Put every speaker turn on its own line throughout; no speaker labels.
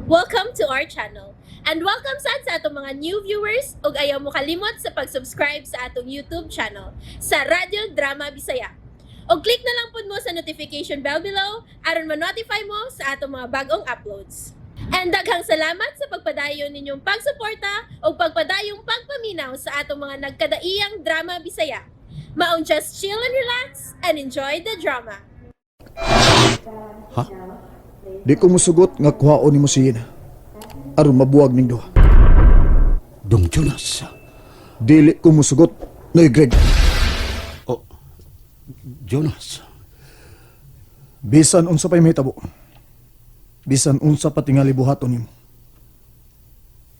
Welcome to our channel. And welcome sad sa atong mga new viewers ug ayaw mo kalimot sa pag-subscribe sa atong YouTube channel sa Radyo Drama Bisaya. Og click na lang pud mo sa notification bell below aron ma-notify mo sa atong mga bagong uploads. And daghang salamat sa pagpadayon ninyong pagsuporta ug pagpadayong pagpaminaw sa atong mga nagkadaiyang drama Bisaya. Maong just chill and relax and enjoy the drama.
Ha?
Di ko musugot nga kuhaon nimo si Yena. Aron mabuwag ning duha.
Dong Jonas.
Dili ko musugot. Noy Greg,
Oh, Jonas.
bisan unsa pa'y mahitabo. Bisan unsa pa tingali buhaton nimo.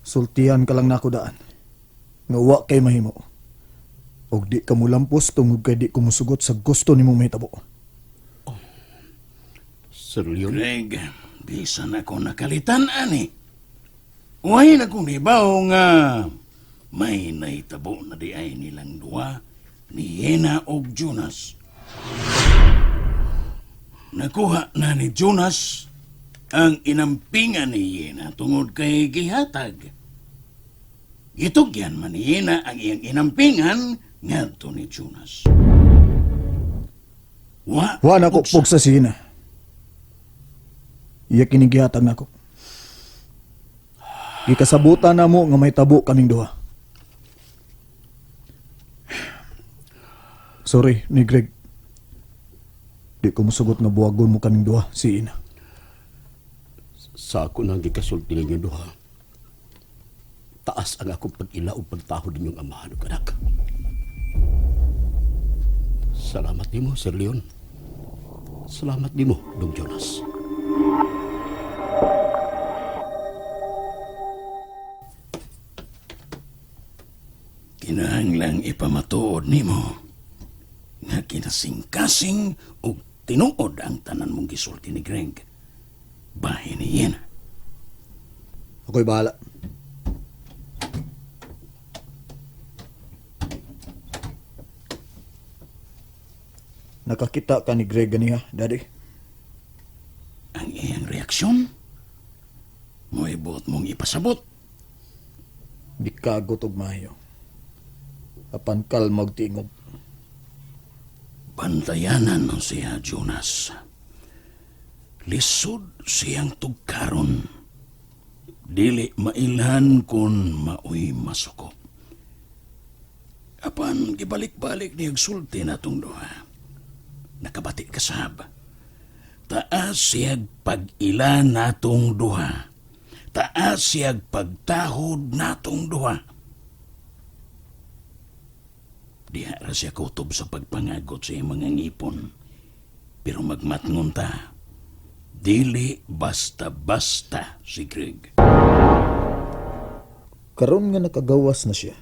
Sultihan ka lang nako daan. Nga wa kay mahimo. Og di ka mulampos tungod kay di ko musugot sa gusto nimong mahitabo.
Sir Leon.
Greg, bisan ako nakalitan ani. Uhay na kong hibaw nga may nahitabo na di ay nilang duha ni Yena og Jonas. Nakuha na ni Jonas ang inampingan ni Yena tungod kay gihatag. Gitugyan man ni Yena ang iyang inampingan ngadto ni Jonas. Wa,
Wa na ko
pugsa.
pugsa si Yena. Iya kini gihatag nako. Gikasabutan na mo nga may tabo kaming duha. Sorry, ni Greg. Di ko musugot nga buwagon mo kaming duha, si Ina.
Sa ako nang gikasulti ninyo duha. Taas ang akong pag-ila o pagtahod ninyong amahan ug anak. Salamat nimo, Sir Leon. Salamat nimo, Dong Jonas.
Kinahanglang ipamatuod nimo nga kinasingkasing ug tinuod ang tanan mong gisulti ni Greg. Bahin ni Yena.
Ako'y bahala. Nakakita ka ni Greg ganiha, Daddy.
Ang iyang reaksyon, mo'y buot mong ipasabot.
Di kagot og maayo. Apan kalma og tingog.
Bantayanan mo siya, Jonas. Lisod siyang tugkaron. Dili mailhan kung maoy masuko. Apan gibalik-balik niyag sulti na tong duha. Nakabati ka sab. Taas siyag pag-ila natong duha. Taas siyag pagtahod natong duha. Diha ra siya kutob sa pagpangagot sa iyang mga ngipon. Pero magmatngon ta. Dili basta-basta si Greg.
Karon nga nakagawas na siya.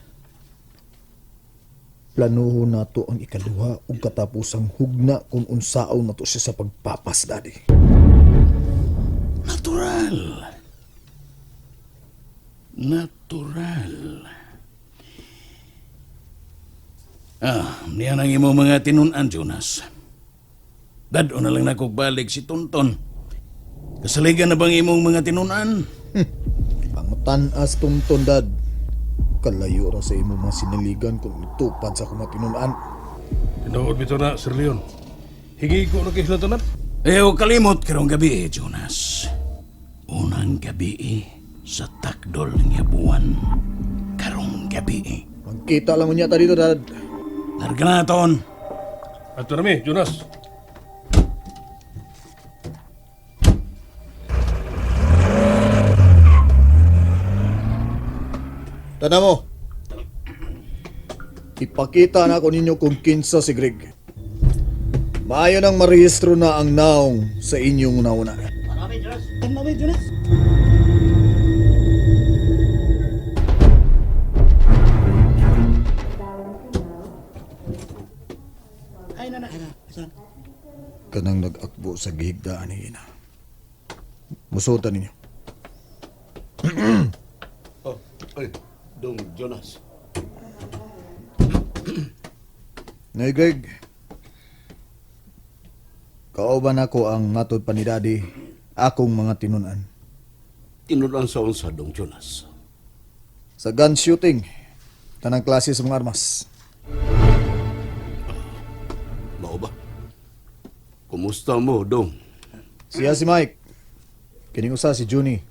Planuho nato ang ikaduha ug katapusang hugna kung unsaon nato siya sa pagpapas, Daddy.
Natural. Natural. Ah, niyan ang imong mga tinun-an, Jonas. Dad-o na lang nakog balik si Tonton. Kasaligan na bang imong mga tinun-an?
Pangutan-as tumton, Dad. Kalayo ra sa imong mga sinaligan kung itupad sa akong mga tinun-an.
Tinuod bitaw na, Sir Leon. Hingi ko na kay sila tanan.
Eh, o kalimot karong gabi, eh, Jonas. Unang gabi eh, sa takdol nga buwan. Karong gabi eh.
Magkita lang unya ta dito, Dad.
Larga na, Ton.
Ato na mi, Jonas.
Tanda mo. Ipakita na ako ninyo kung kinsa si Greg. Maayo nang marehistro na ang naong sa inyong una-una. Kanang nag-akbo sa gihigdaan ni Ina. Musultan ninyo.
Oh, ay, Dong Jonas.
Nay Greg, kauban ako ang matod pa ni Daddy akong mga tinunan.
Tinudan sa unsa, Dong Jonas.
Sa gun shooting, tanang klase sa mga armas.
Mao ba? Kumusta mo, Dong?
Siya si Mike. Kining usa si Junie.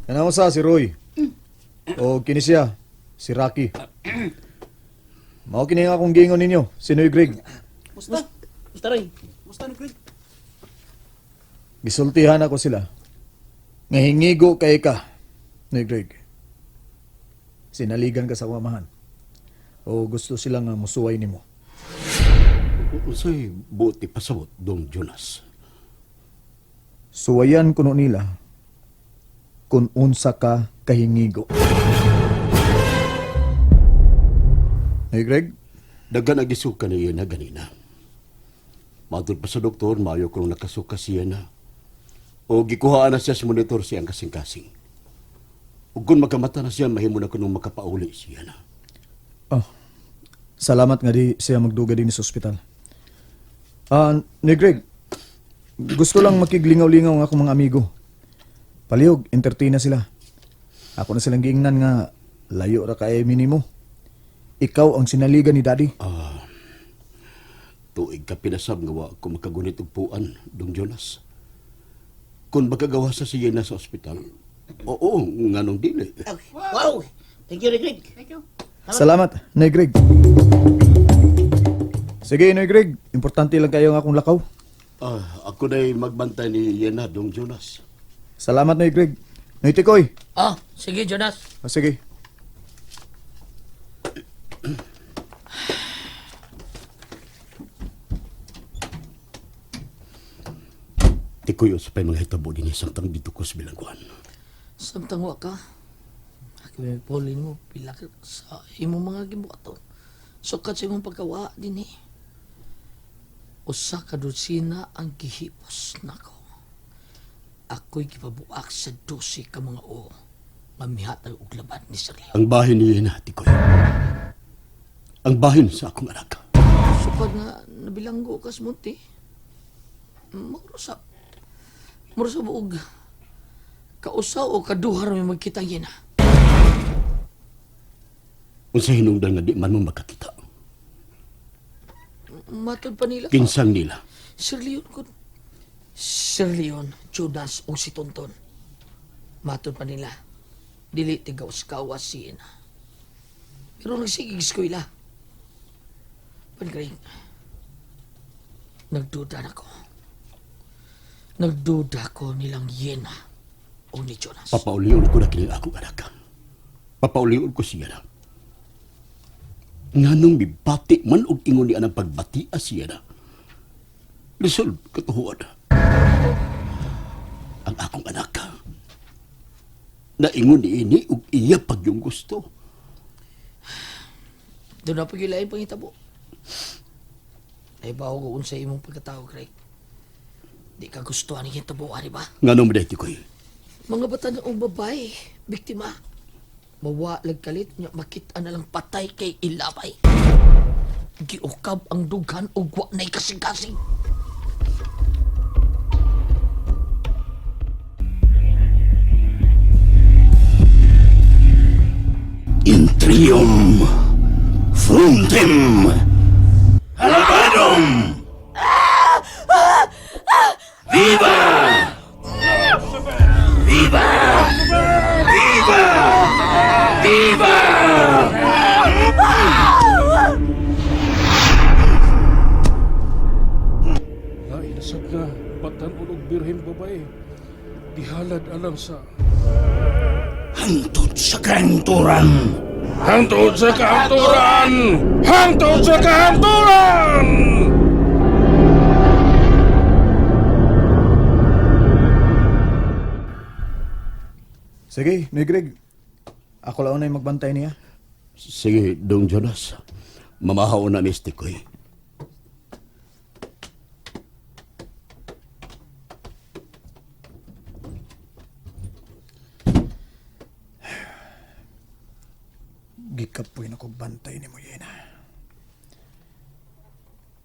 Kanang usa si Roy. O kini siya si Rocky. Mao kini ang akong giingon ninyo, si Noy Greg.
Musta? Musta rin? Musta ni Greg?
Gisultihan ako sila. Nga hingigo kay ka, Noy Greg. Sinaligan ka sa akong amahan. O gusto sila nga musuway nimo.
Unsay buot ipasabot, Dong Jonas?
Suwayan kuno nila kung unsa ka kahingigo. Noy Greg,
Daghan ang gisuka niya na ganina. Matod pa sa doktor, maayo kung nakasuka siya na. O gikuhaan na siya sa monitor siyang kasing-kasing. O kung makamata na siya, mahimo na kunong makapauli siya na.
Oh, salamat nga di siya magduga din sa ospital. Ah, ni Greg, gusto lang makiglingaw-lingaw ang akong mga amigo. Palihog, entertain na sila. Ako na silang giingnan nga layo ra kay minimo. Ikaw ang sinaligan ni Daddy.
Tuig ka pinasab nga wa ko makagunit og puan, Dong Jonas. Kung makagawa sa siya na sa ospital, oo, nganong dili.
Wow! Thank you, Greg. Thank you.
Salamat, Nay Greg. Sige, Nay Greg, importante lang kayo ang akong lakaw.
Ah, ako na'y magbantay ni Yena, Dong Jonas.
Salamat, Nay Greg. Nay Tikoy.
Ah, sige Jonas.
Ah, sige.
Tikoy, sa pa'y mga hitabo din samtang dito ko sa bilangguan.
Samtang wa ka. Ako may pulin mo pila ka sa imong mga gibuhaton. Sukat sa imong pagkawa din eh. Usa ka dosina ang gihipos nako. Ako'y gipabuak sa 12 ka mga o nga mihatag og laban ni Sir Leon.
Ang bahin ni Yena, Tikoy. Ang bahin sa akong anak.
Sukad nga nabilanggo ka sa munti. Muro sa muro sa buog kausa o kaduha ra may magkita yun ah.
Unsa hinungdan nga di man mo makakita.
Matod pa nila.
Kinsang nila.
Sir Leon kun Sir Leon, Judas o si Tonton. Matod pa nila. Dili tigaw-kawas si ina. Pero nagsigig eskwela. Pan Greg, nagduda na ko. Nagduda ko nilang Yena o ni Jonas.
Papaulion ko na kining akong anak. Papaulion ko siya na. Nganong mibati man og ingon ni anang pagbatia siya na. Lisod katuhuan. Ang akong anak. Naingon ni ini og iya pag yung gusto.
Doon na pagilain pangitabo. Naibaw ko unsa imong pagkatao, Greg. Di ka gusto ani hitabo, di ba?
Nganong mo ko
Mga bata na og babae, biktima. Mawalag kalit nya makita na lang patay kay ilabay. Giukab ang dughan og wa nay kasing-kasing.
Intrium fruntem alabadum. Viva! Viva! Viva! Viva!
Nainasad nga, batan og birheng babae. Gihalad alang sa...
Hangtod sa kanturan.
Hangtod sa kahanturan! Hangtod sa kahanturan!
Sige, Noy Greg. Ako lang na magbantay niya.
Sige, Dong Jonas. Mamahaw na miss Tikoy.
Gikapoy na ko bantay ni mo, Yena.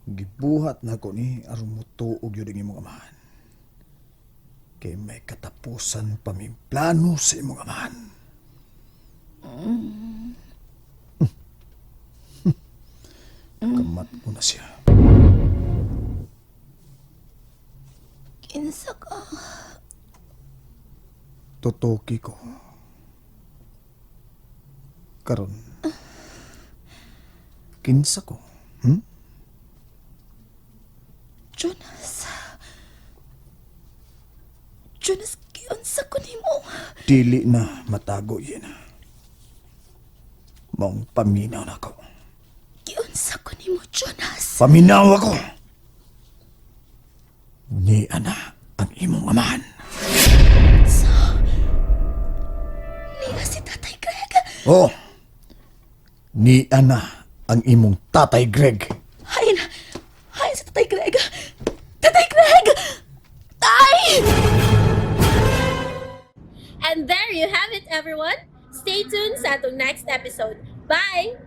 Gibuhat na ko ni aron mutuog yun ang imong amahan. Kay may katapusan pa may plano sa imong amahan. Kamat ko na siya.
Kinsa ka?
Totoki ko. Karon. Kinsa ko? Hmm?
Jonas. Jonas, giunsa ko nimo.
Dili na matago yun. Maong paminaw na ko.
Giunsa ko nimo, Jonas.
Paminaw ako! Ni ana ang imong amahan.
So, niya si Tatay Greg.
Oo. Ni ana ang imong tatay Greg.
Hain! Hain si Tatay Greg! Tatay Greg! Tay!
And there you have it, everyone. Stay tuned sa atong next episode. Bye!